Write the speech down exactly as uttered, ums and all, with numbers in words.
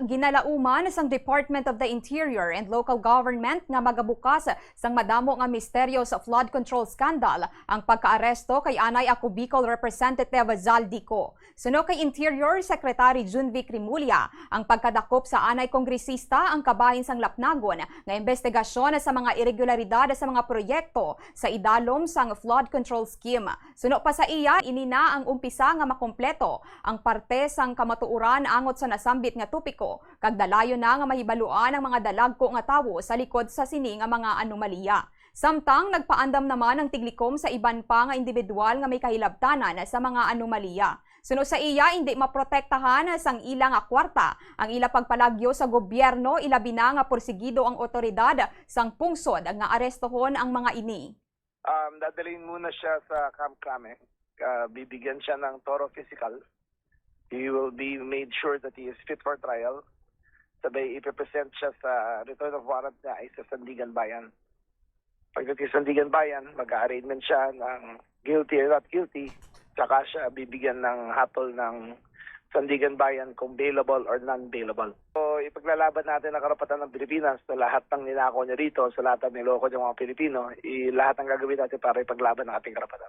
Ginalauman sang Department of the Interior and Local Government nga magabukas sang madamo nga misteryo sa flood control scandal ang pagkaaresto kay anay ako Bicol Representative Zaldy Co. Suno kay Interior Secretary Junvic Remulla, ang pagkadakop sa anay kongresista ang kabahin sang lapnagon nga imbestigasyon sa mga iregularidad sa mga proyekto sa idalom sang flood control scheme. Suno pa sa iya, ini na ang umpisa nga makompleto ang parte sang kamatuoran angot sa nasambit nga topiko, kag dalayon na nga mahibaluan ang mga dalagko nga tawo sa likod sa sini nga mga anomalya. Samtang nagpaandam naman ang tiglikom sa iban pa nga individual nga may kahilabtanan sa mga anomalya. Suno sa iya, indi maprotektahan sang ila nga kwarta ang ila pagpalagyo sa gobyerno, ilabi na nga porsigido ang otoridad sang pungsod nga arestohon ang mga ini. Um, dadalhin muna siya sa Camp Crame. Uh, bibigyan siya ng thorough physical. He will be made sure that he is fit for trial. Sabay ipipresent siya sa return of warrant niya ay sa Sandiganbayan. Pagdating sa Sandiganbayan, mag-arraignment siya ng guilty or not guilty. Saka siya bibigyan ng hatol ng Sandiganbayan kung bailable or non-bailable. So, ipaglalaban natin ang karapatan ng Pilipinas sa lahat ng ninakaw niya dito, sa lahat ng niloko niya mga Pilipino. I, lahat ng gagawin natin para ipaglaban ang ating karapatan.